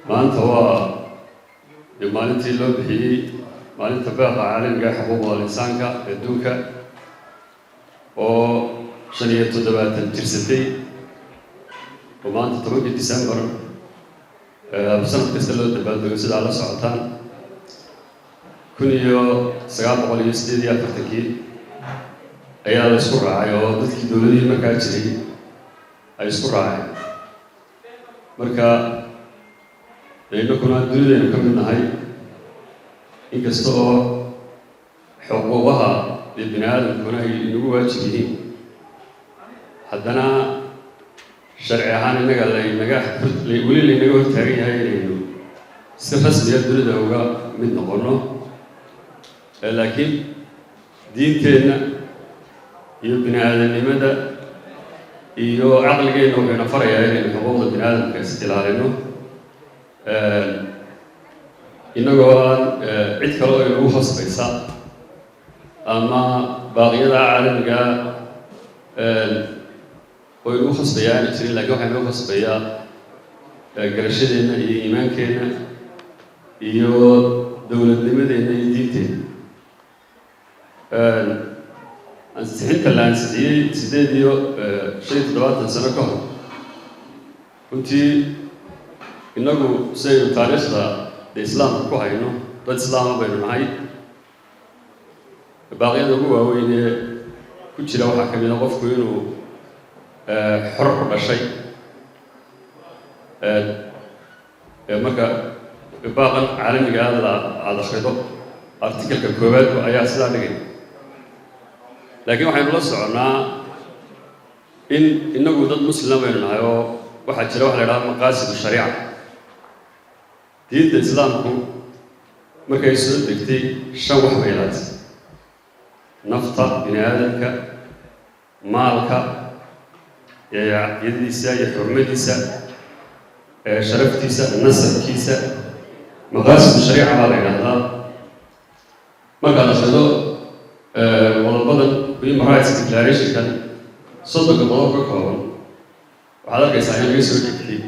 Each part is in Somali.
Maanta waa dee maalintii loo bixiyey maalinta baaqa caalamiga ee xuquuqda insaanka adduunka, oo 75 jirsatay, oo maanta 10-kii December sanad kasta loo dabaaldego. Sidaa la socotaan, 1948-kii ayaa la isku raacay oo dadkii dowladihii markaa jiray ay isku raaceen. Marka innakuna dunidaynu ka mid nahay, inkasta oo xuquuqaha dee bini aadamkuna ay inagu waajib yihiin, haddana sharci ahaan innaga laynaga weli laynaga hortaagan yahay inaynu si rasmiya dunida uga mid noqonno. Laakiin diinteenna iyo bini aadamnimada iyo caqligeenna wuxuu ina farayaa inaynu xuquuqda bini aadamka is ilaalino, innagoo aan cid kale oo inagu khasbaysa ama baaqyada caalamiga oo inagu khasbaya aana jirin. Lakin waxaa inagu khasbayaa garashadeenna iyo iimaankeenna iyo dowladnimadeenna iyo diinteenna. Ansixinta la ansixiyey 75 sano ka hor, runtii innagu sidaynu taariikhda dee islaamka ku hayno, dad islaama baynu nahay. Baaqyada ugu waaweyn ee ku jira waxaa ka mid a qofku inuu xor ku dhashay. Marka baaqan caalamiga ah la aada akhrido, article-ka koowaad ayaa sidaa dhigay. Laakiin waxaynu la soconnaa in innagu dad muslima baynu nahay, oo waxaa jira waxa la idhahda maqaasidu shariica. Diinta islaamku markay soo degtay, shan wax bay ilaalisay: nafta bini aadamka, maalka, caqiidadiisa iyo xurmadiisa, sharaftiisa, nasabkiisa. Maqaasidu shariica baa la yidhahdaa. Markaad akhrido qodobadan Human Rights Declaration-kan 30-ka qodob ka kooban, waxaad arkaysaa in laga soo dhigtay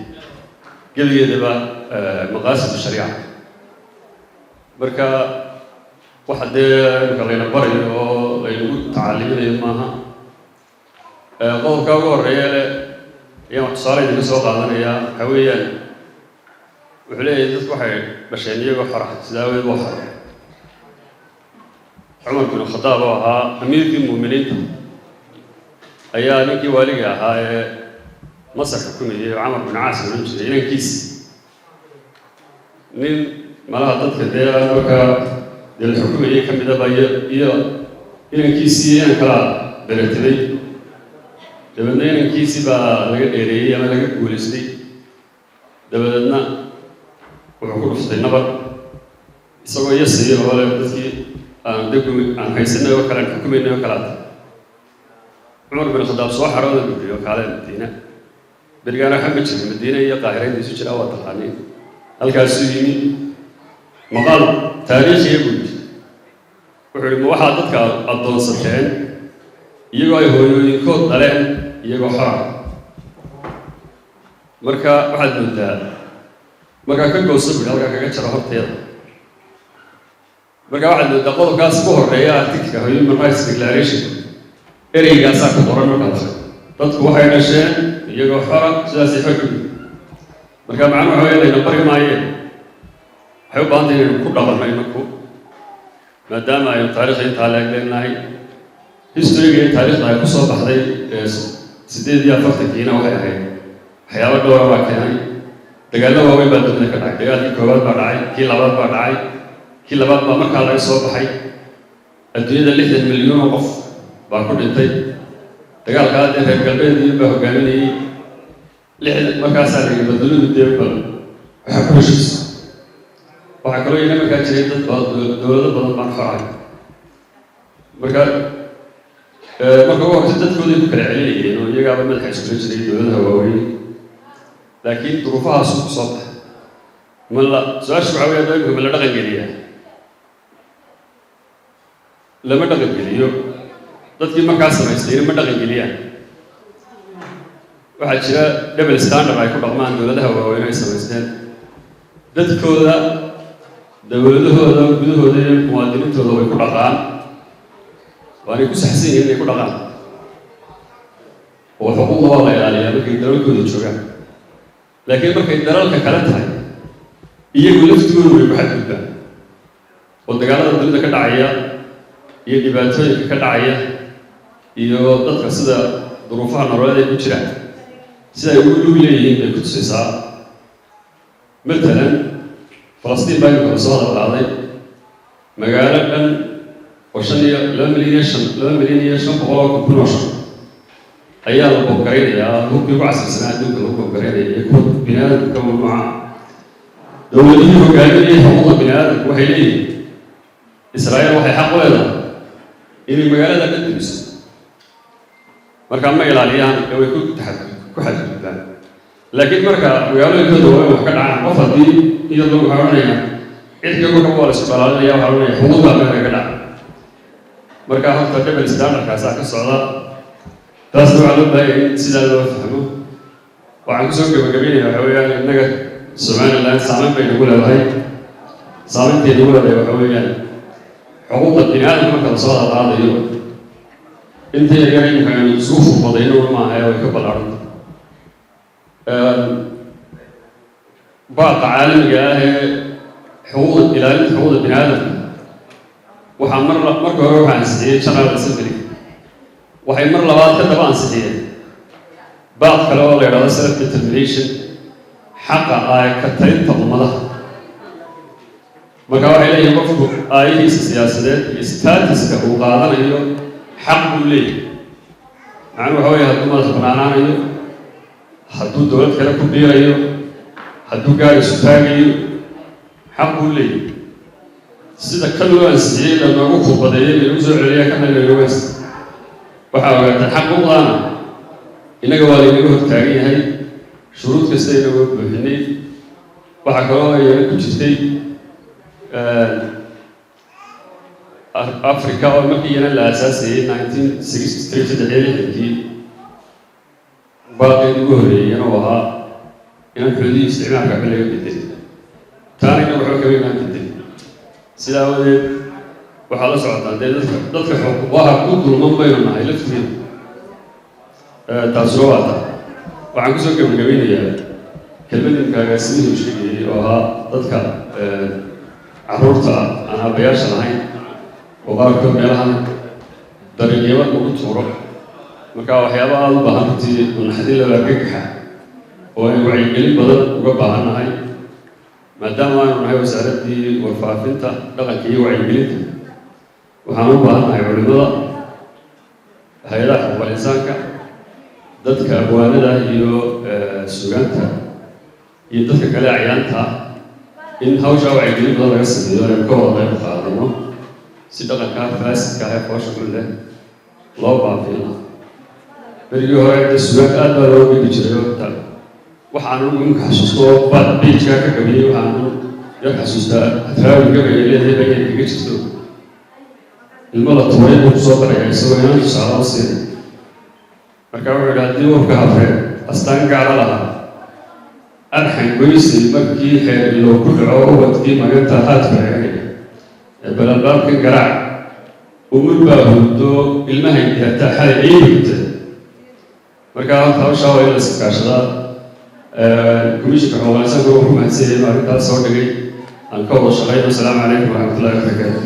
gebigeedaba maqaasidu shariica. Marka waxa dee imika layna barayo oo laynagu tacaliminayo maaha. Qodobka ugu horreeya leh ayaan wax tusaale idinka soo qaadanayaa. Waxaa weeyaan, wuxuu leeyahay dadku waxay dhasheen iyagoo xora, sidaa aweed waa xor. Cumar bin Khadaab oo ahaa amiirkii muuminiinta ayaa ninkii waaliga ahaa ee Masar xukumayay oo Camar bin Caas odhan jiray, inankiis nin malaha dadka dee markaa dee la xukumayay ka midaba iyo inankiisii inan kala beretibay. Dabeedna inankiisii baa laga dheereeyey ama laga guulaystay. Dabadeedna wuxuu ku dhuftay nabar, isagoo yasaya oo le dadkii aan degumi aan haysanay oo kale, aan xukumaynay oo kalaata. Cumar bin Khadaab soo xarooda buu yidhi oo kaale Madiina. Berigaana waxa ma jirin Madiina iyo Qaahira inta isu jiraa, waa taqaaniin. Halkaasuu yimi, maqaal taariikhiya buu yidhi. Wuxuu yidhi: "Ma waxaad dadka addoonsateen iyagoo ay hooyooyinkood dhaleen iyagoo xora?" Marka waxaad moodaa markaa ka goosa buu yidhi, halkaa kaga jaro horteeda. Marka waxaad moodaa qodobkaas ku horeeya article-ka Human Rights Declaration ereygaasaa ku qoran. Markaad akhrido, dadku waxay dhasheen iyagoo xora, sidaasay xor ku yihiin. Marka macnuhu waxa weya layna bari maayeen, waxay u baahantay inaynu ku dhaqanno inaku, maadaama aynu taarikhda intaa leeg leenahay. History-ga iyo taarikhda ay ku soo baxday 48-kiina waxay ahayd waxyaabo dhowra baa keenay. Dagaallo waaweyn baa dunida ka dhacay. Dagaalkii koowaad baa dhacay, kii labaad baa dhacay, kii labaad baa markaa laga soo baxay. Adduunyada 60 milyan oo qof baa ku dhintay dagaalkaa. Dee reer galbeed iyo baa hogaaminayey lixdan. Markaasaa la yidhi bal dunidu dee bal waxaa ku heshiisa. Waxaa kaloo ina markaa jiray dad dowlado badan baan xorahay. Marka ugu horeysa dadkooday ku kala celinayeen oo iyagaaba madaxa iskula jiray dowladaha waaweyn, laakiin duruufahaasu ku soo baxay. Ma la su-aashu waxaa weya, imika ma la dhaqan geliyaa? Lama dhaqan geliyo. Dadkii markaa samaystayna ma dhaqan geliyaan. Waxaa jira double standard ay ku dhaqmaan dowladaha waaweyn ay samaysteen. Dadkooda, dowladahooda gudahooda iyo muwaadiniintooda way ku dhaqaan, waanay ku saxsan yihiin inay ku dhaqaan, oo xuquuqda waa la ilaaliyaa markay dalalkooda joogaan. Laakiin markay dalalka kale tahay, iyagu laftigoodu way ku xadgudbaan, oo dagaalada dunida ka dhacaya iyo dhibaatooyinka ka dhacaya iyo dadka sida duruufaha nololeed ay ku jiraan, sida ay ugu lug leeyihiin bay ku tusaysaa. Matalan, Falastiin baa imika lasoo hadal qaaday. Magaalo dhan oo shan iyo laba milyan iyo shan 2,500,000 ku noosha ayaa la boobgaraynayaa, hubkii ugu casrisanaa adduunka lagu boobgaraynaya iyo kuwa bini aadamka ka mamnuuca. Dowladihii hogaaminayay xuquuqda bini aadamku waxay leeyihiin Israa'iil waxay xaq u leedahay inay magaalada dhan dumiso. Marka ma ilaaliyaan ee way ku xadgudbaan. Laakiin marka magaalooyinkooda waa in wax ka dhacaan, qof haddii iyadoo waxaa odhanaya cidka marka waa la isku dhalaalinaya, waxaa odhanaya xuquuq baa meelka ka dhaca. Marka horta double standardkaasaa ka socda, taasna waxaa loo baahanya in sidaa loo fahmo. Waxaan kusoo gabagabaynaya waxa weeyaan, innaga Somaliland saameyn bay nagu leedahay. Saamayntay nagu leedahay waxa weeyaan, xuquuqda bini aadamka marka lasoo hadalqaadayo, inta yaryar imika aynu isugu khudbadayno maaha ee way ka ballaarhanta. Baaqa caalamiga ah ee xuquuqda, ilaalinta xuquuqda bini aadamka, waxaa mar marka hore waxaa ansixiyey General Assembly. Waxay mar labaad ka daba ansixiyeen baaq kale oo la yidhahdo self determination, xaqa ay ka talinta ummadaha. Marka waxay leeyihiin qofku aayihiisa siyaasadeed iyo statuska uu qaadanayo xaq buu leeyahay. Macnuhu waxa weeye, hadduu madax bannaanaanayo, hadduu dowlad kale ku biirayo, hadduu gaar isu taagayo, xaq buu leeyahay. Sida kan loo ansixiyey lanoogu khudbadeeyey, laynagu soo celiya, kana laynagu ansixiy. Waxaa ogaataan, xaquuqdaana innaga waa laynaga hortaagan yahay, shuruud kasta inagoo buuxinay. Waxaa kaloo ayana ku jirtay Africa oo markii iyana la aasaasayey 1963, 63-kii, baaqeedii ugu horreeyeyna uu ahaa inaan xuduudihii isticmaalka waxba laga bedelin. Taana innagu waxba kama inaan bedelin. Sidaa aawadeed waxaa la socotaan dee dadka xuquuqaha ku dulman baynu nahay laftigeedu. Taasuna waa taa. Waxaan kusoo gabagabeynayaa kelmad imka agaasimihii sheegayay oo ahaa dadka carruurta aan aabbayaasha lahayn oo qaarkood meelahan dariiqyaba lagu tuuro. Marka waxyaaba aada u baahan runtii naxdin laba argagaxa oo aynu wacyigelin badan uga baahan nahay, maadaama aanu nahay Wasaaraddii Warfaafinta, Dhaqanka iyo Wacyigelinta, waxaan u baahan nahay culimada, hay-adaha xuquuqal insaanka, dadka abwaanada iyo sugaanta iyo dadka kale acyaanta ah, in hawshaa wacyigelin badan laga sameeyo, aynu ka wada qayb qaadano si dhaqankaa faasidka ah ee foosha xun leh loo baabiin lahaa. Berigii hore de sugaanta aad baa loo geli jiray oo ta waxaan anigu imika xasuusto oo page-kaa ka gabiyey, waxaan yar xasuustaa Hadraawi gabay ay leedahay ba inay kaga jirto ilmo la tuuray buu kusoo daraya isagoo inaan tusaale u siinay. Marka wuxuu yidhi: "Haddii uurka hafreed astaan gaara lahaa, arxan goysay markii xeer ilow ku dhaco, ubadkii maganta haadku eeganaya ee bal albaabkan garaac, umul baa hurdo, ilmahay dihataa xalay ayay hurtay." Marka horta hawshaa waa in la iska kaashadaa. Komishinka xuquuqul insaanka wuxuu mahadsan yahay inuu arrintaas soo dhigay. Aan ka wada shaqeyno. Asalaamu calaykum waraxmatullahi wabarakaatu.